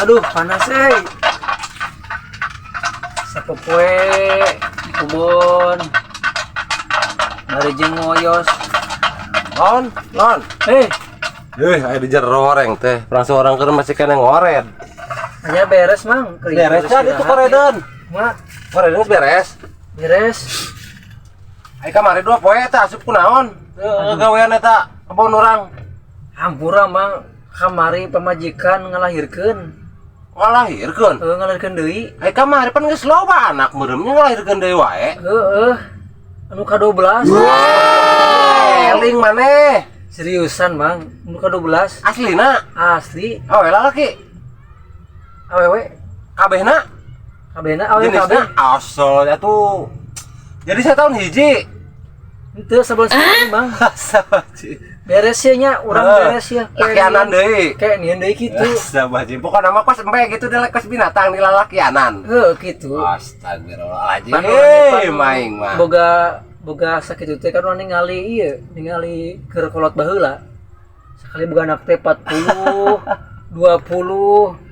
Aduh, panas euy. Sapopoe di kebon. Bari jeung ngoyos. Lon, lon. Eh, Eh, aya di jero horeng teh. Perang seorang keur masih kena ngored. Hanya beres, Mang. Keur Beres kan itu istirahat, koredan. ya. Mak, Koredan geus beres. Beres. Ai kamari 2 poe eta asup kunaon? Heuh, gawean eta kebon urang. Hampura, Mang. Kamari pamajikan ngalahirkeun. Ngalahirkeun. Heuh, ngalahirkeun deui. Ai kamari pan geus loba anak meureumnya, ngalahirkeun deui wae. Heeh. Anu ka-12. Eling maneh. Seriusan, Mang. Anu ka-12. Aslina? Asli. Awe lalaki? Awewe. Kabehna? Kabehna awewe Jenisna kabeh. Asal atuh. Jadi saya tahun hiji. Henteu, sabulan sekali, Mang. Astagfirullahaladzim. Beres ya nya, urang beres ya. Lakianan deui. Kayak nieun deui kitu. Astagfirullahaladzim. Pokokna mah kos empe gitu deh, kos binatang di lalakianan. Heuh, kitu. Astagfirullahaladzim. Pan urang Eh, maing mah. Boga boga sakitu teh kan urang ningali ieu, ningali keur kolot baheula. Sekali boga anak teh 40, 20.